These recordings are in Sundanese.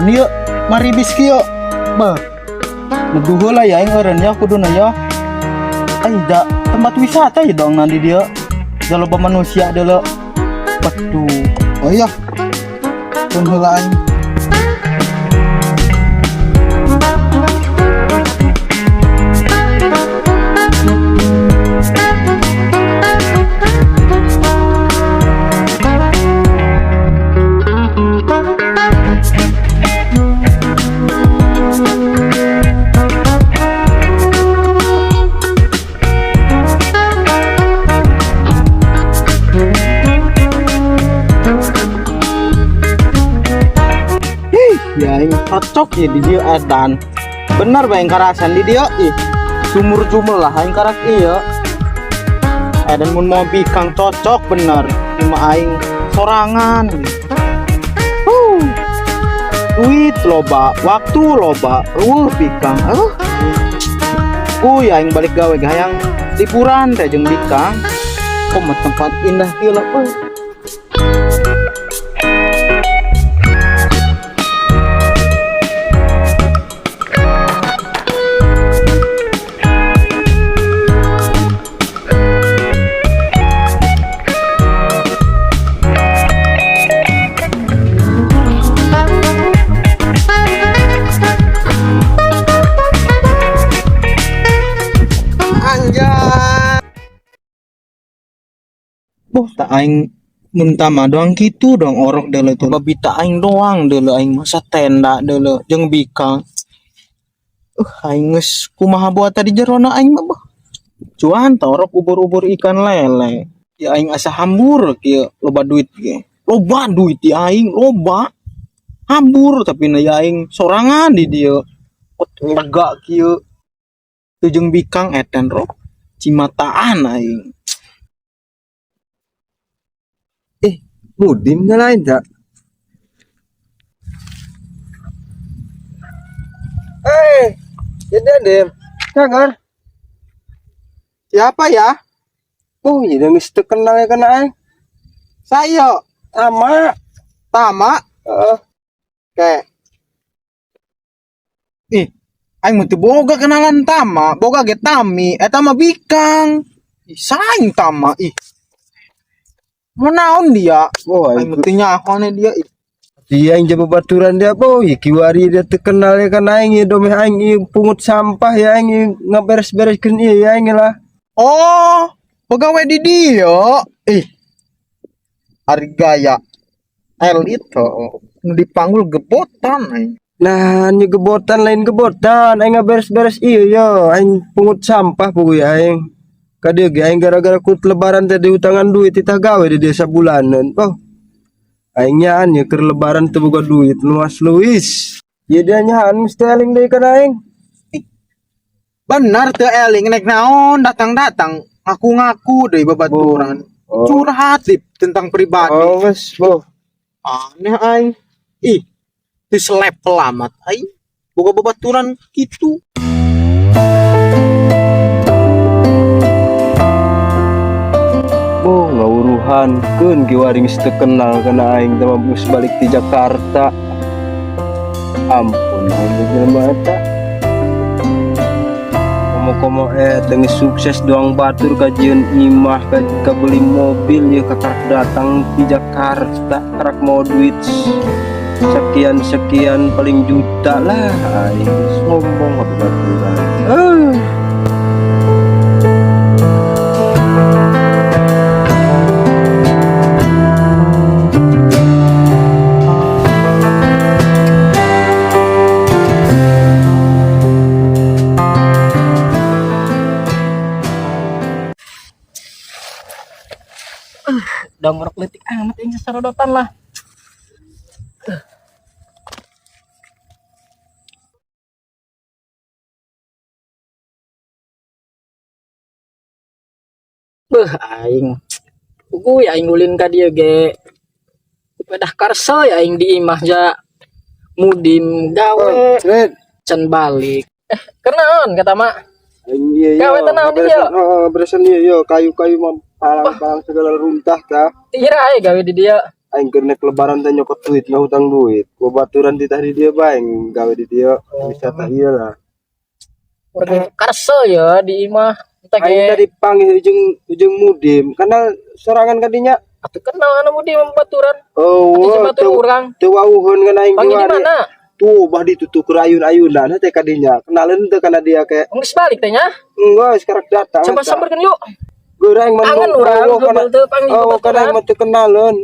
Naon ieu? Maribis kieu. Beuh. Neduh heula ya aing eureun ya kuduna ya. Ai da tempat wisata ya dong nanti dia. Da loba manusia deuleu. Waduh. Oh iya. Tun heula aing. Ih, ya aing cocok ya di dieu edan. Bener bae aing karasan di dieu ih. Sumur jumel lah aing karas ieu. Edan mun mau bikang cocok bener. Cuma aing sorangan. Huh. Duit loba, waktu loba, bikang. Kuy aing balik gawe hayang liburan teh jeung bikang. Kok mah tempat indah kieu lah euy. Anjay. Boh, tak aing mun tama doang kitu doang orok deuleu tuh. Babita aing doang deuleu aing masa tenda deuleu jeung bikang. Aing geus kumaha buat tadi jerona aing mah boh. Cuan ta orok ubur-ubur ikan lele. Ya aing asa hambur kieu loba duit ge. Loba duit di aing, loba. Hambur tapi na ya aing sorangan di dieu. Ot lega kieu. Teu jeung bikang eten rok cimataan aing. Mudim lain tak? Eh, jadi Dim. Cagar. Siapa ya? Oh, iya geus teu kenal ya kana aing. Saya Tama. Tama. Heeh. Kayak ih, aing mah teu boga kenalan Tama, boga ge Tami, eta mah bikang. Ih, saing Tama ih. Mau naon dia? Oh, Aing mah teu nyaho dia ih. Dia yang jago baturan dia boy, kiwari dia terkenal ya kan aing ieu domeh aing ieu pungut sampah ya aing ieu ngaberes-bereskeun ieu ya aing lah. Oh, pegawai di dia. Ih. Ari gaya elit oh. Nu dipanggul gebotan aing. Nah, nya gebotan lain gebotan, aing ngaberes-beres ieu yo, aing pungut sampah puguh ya aing. Ka dieu ge aing gara-gara kut lebaran teh dihutangan duit titah gawe di desa bulanan. Oh. Aing nyaan ye keur lebaran teu boga duit luas Luis. Ieu dia nyaan mesti eling deui kana aing. Bener teu eling nek naon datang-datang ngaku-ngaku deui babaturan. Oh. Curhat di tentang pribadi. Oh, geus, boh. Aneh aing. Ih, teu selevel amat aing. Boga babaturan kitu. Boh, ngawuruhankeun kiwari geus teu kenal kana aing teh mah geus balik ti Jakarta. Ampun aing teh jelema eta. Komo-komo teh geus sukses doang batur kajieun imah kabeli mobil ieu kakarak datang ti Jakarta karak mau duit sekian-sekian paling juta lah aing sombong ka babaturan. Udah ngorok letik amat yang serodotan lah. Beuh aing. Ugu ya aing ulin ka dieu ge. Pedah karsa ya aing di imah ja mudim gawe Red. can balik. Kenaon kata mak? Aing ieu Gawe teh naon ieu? Heeh, beresan ieu yo kayu-kayu mah palang-palang segala runtah tah. Ira aya gawe di dia. Aing keur nek lebaran teh nyokot duit ngahutang duit. Ku baturan di tadi dia bae gawe di dia wisata ieu lah. Urang karso ya di imah. Entah Aing ge tadi panggil ujung ujung mudim karena sorangan kadinya. Atuh kenal anu mudim baturan. Oh, Atuh jeung batur teu urang. teu wauheun kan aing Panggil di kiwari. mana? Tuh bah ditutup ayun-ayunan teh kadinya. Kenalin teu kana dia kayak Geus balik teh nya. Enggak, sekarang datang. Coba Eta. samperkeun yuk. Geura aing mah Kangen urang oh, kana geubel teu panggil oh, kana aing baturan. mah teu kenaleun.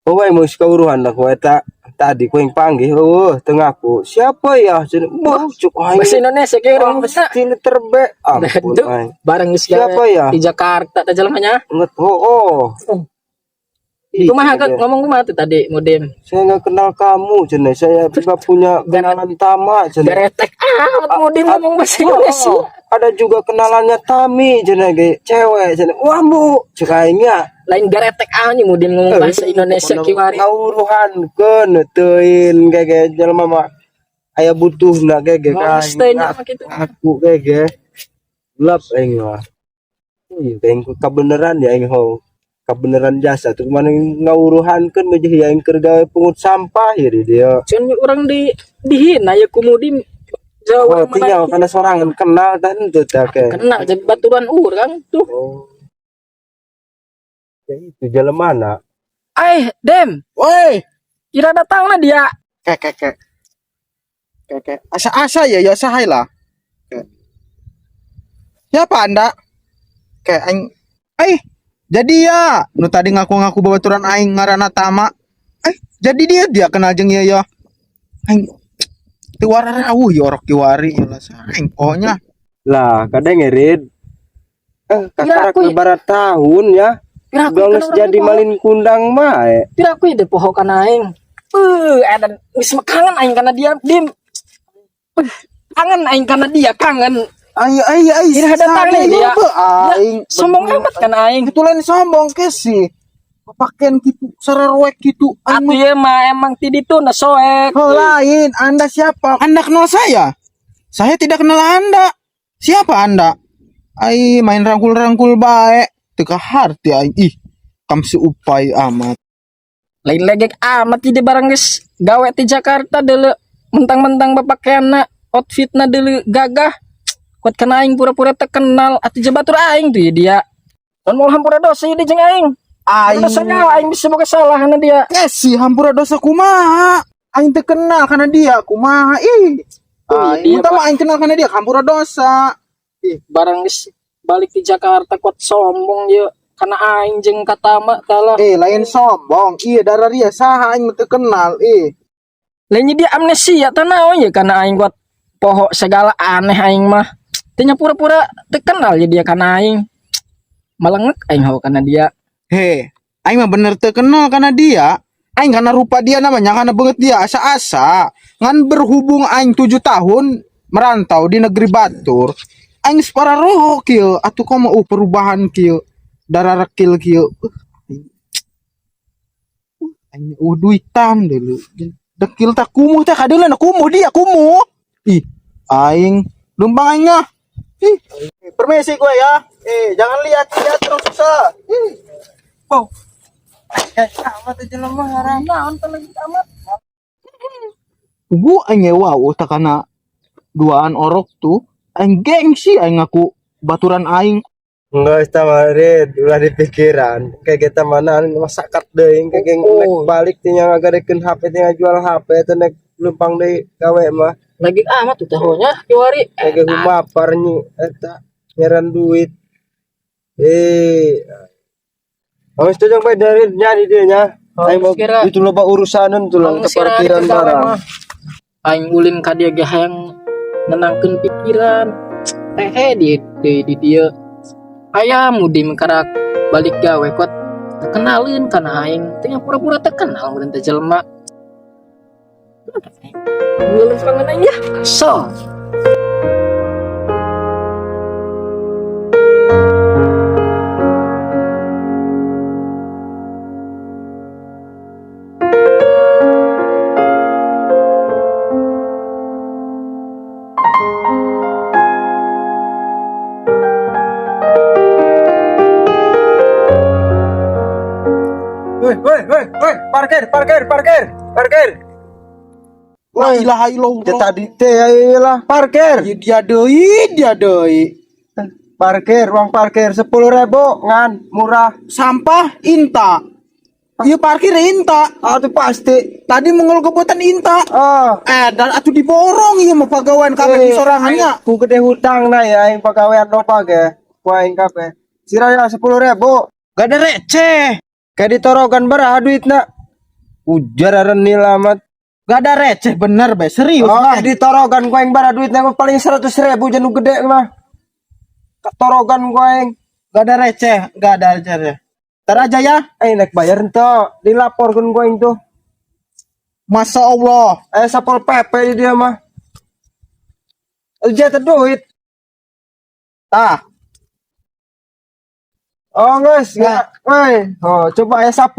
Oh, aing mau kauruhan lah ku eta tadi ku yang panggil, oh, teu ngaku. Siapa ya? Cenah, wah, cuk aing. Bahasa Indonesia ge urang bisa. Pasti terbe. Ampun Duh, aing. bareng geus gawe Siapa ya? di Jakarta teh jelemanya. Nget, oh, oh. Ih, Kumaha cenah kan dia. ngomong kumaha tuh tadi mudim? Saya nggak kenal kamu, cenah. Saya juga punya kenalan Tama, cenah. Garetek amat mudim ngomong bahasa Indonesia. Oh, ada juga kenalannya Tami, cenah ge cewek, cenah. Wah, bu, cek aingnya. Lain garetek aja mudim ngomong bahasa Indonesia kiwari. Ngawuruhankeun teuin gege jelema mah aya butuhna gege ka Ngomong teh nya mah kitu. Aku gege. Gelap aing mah. Iya, aing kabeneran ya aing ho. Kabeneran jasa tuh mana ngawuruhankeun mah jeung aing keur gawe pungut sampah ya di dia. Cuman urang di dihina ya ku mudim. Jauh Oh, tinggal karena sorangan kenal dan teu teh ke. kenal jadi baturan urang tuh. Oh. Ya itu jelema mana? Eh, Dem, Woi, kira datangna dia. kek kek kek. Kek kek. Asa-asa ya ya sahai lah. Kek. Siapa Anda? Kayak aing eh jadi ya nu tadi ngaku-ngaku babaturan aing ngaranna Tama. Eh, jadi dia dia kenal jeung ieu ya. Aing teu wararauh ya orok kiwari ya lah aing pokoknya. Lah, kadang ngerid. Eh, Kira kakarak aku ya. lebaran tahun ya. Pira aku Udah geus jadi malin kundang mah. Eh. Pira aku deh poho kana aing. Edan geus mah kangen aing kana dia, Dim. Kangen aing kana dia, kangen. Ay ay ay. Ira datang nih dia. Aing Sombong amat kan aing. Itu lain sombong ke sih. Papaken gitu, sererwek gitu. Aing Atuh ieu mah emang ti ditu na soek. Oh, lain, Anda siapa? Anda kenal saya? Saya tidak kenal Anda. Siapa Anda? Ai main rangkul-rangkul baik. Teka harti aing. Ih, kam seupai amat. Lain legek amat jadi barang geus gawe ti Jakarta deuleu mentang-mentang bapakena outfitna deuleu gagah. Kuat kana aing pura-pura terkenal atuh jebatur aing tuh ya dia. Ton mau hampura dosa ieu jeung aing. Aing Dosa nyawa aing bisa boga salah kana dia. Kesi hampura dosa kumaha. Aing teu kenal karena dia kumaha ih. Oh, Aing iya, minta mah aing kenal karena dia hampura dosa. Ih, barang geus balik di Jakarta kuat sombong ye kana aing jeung katama talah. Eh, lain sombong. Iya, darah dia saha aing teu kenal ih. Lainnya dia amnesia tah naon ye kana aing kuat poho segala aneh aing mah. Teu nya pura-pura teu kenal ye dia kana aing. Malengek aing hawa kana dia. He, aing mah bener teu kenal karena dia. Aing karena rupa dia namanya karena banget dia asa-asa. Ngan berhubung aing 7 tahun merantau di negeri Batur. Aing separa roho kieu atuh komo perubahan kieu. Darah rekil kieu. Aing, aing duitan dulu. Dekil tak kumuh teh kadeuleuh kumuh dia kumuh. Ih, aing lumpang aing ah. Ih, permisi gue ya. Eh, jangan lihat lihat terus susah. Ih. Oh. Amat jelema haram naon teh lagi amat. Gua aing wow tak kana duaan orok tuh aing gengsi aing ngaku baturan aing. Enggak, sama Rid, ulah di pikiran. Kayak kita mana masakat deui, kayak Oh. nek balik tinggal ngagadekeun HP tinggal jual HP teh nek lumpang deui gawe mah. Lagi amat tuh tahunya kiwari. Kayak humapar nyi eta nyeran duit. Eh. Oh, setuju bae dari nyari dia nya. Oh, Aing mau kira- itu loba urusanan tuh lah ke parkiran barang. Aing ulin ka dia ge hayang nenangkeun pikiran. Teh di dia. Aya mudim karak balik gawe kuat terkenalin kana aing. Teh nya pura-pura terkenal mun teh jelema. Ngeuleuh kangen aing ya. So. Parkir, parkir, parkir, parkir. La Woi, ilaha illallah. ya tadi teh ayo lah parkir. Ya, dia deui, dia deui. Parkir, uang parkir 10.000 ngan murah. Sampah inta. Iya parkir inta. Ah, itu pasti. Tadi mengel kebotan inta. Ah, Eh, dan atuh diborong ieu mah pagawean kabeh Eh, sorangannya. Ku gede hutang na ya aing pagawean loba ge. Ku aing kabeh. Sira ya 10.000. Gak ada receh. Kayak ditorogan baraha duitna. Ujar renil amat. Gak ada receh bener be, serius. Oh, Beh. ditorogan ku aing bara duitna mah paling 100.000 janu gede mah. Ketorogan ku aing. Gak ada receh, gak ada receh. Ntar aja ya. Eh nek bayar ente, dilaporkeun ku aing tuh. Masya Allah. Eh Satpol PP di dia mah. Jatuh duit. Tah, Oh guys, ya. Woi, oh coba ya 10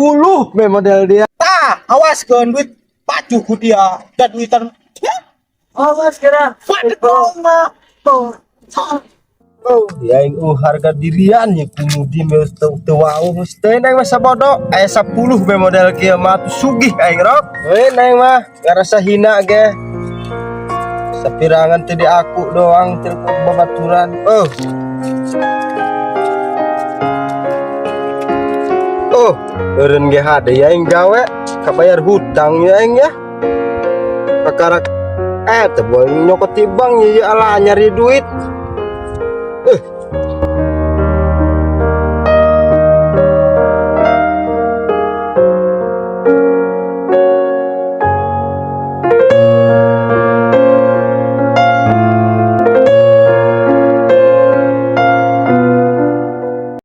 be model dia. Tah, awas keun duit pacu ku dia. Dan duitan. Ya, Oh guys, kira. padet dong mah. Tuh. Oh, ya aing harga dirian ya kumudi meus teu teu wau geus teu neng mah sabodo. Aya 10 be model kieu mah tuh sugih aing rok. We neng mah ngarasa hina ge. Sapirangan teh di aku doang telepon babaturan. Oh. Oh, eureun ge hade ya aing gawe kabayar hutang ya aing ya. Perkara eh teh boleh nyokot tibang ya ala nyari duit. Eh,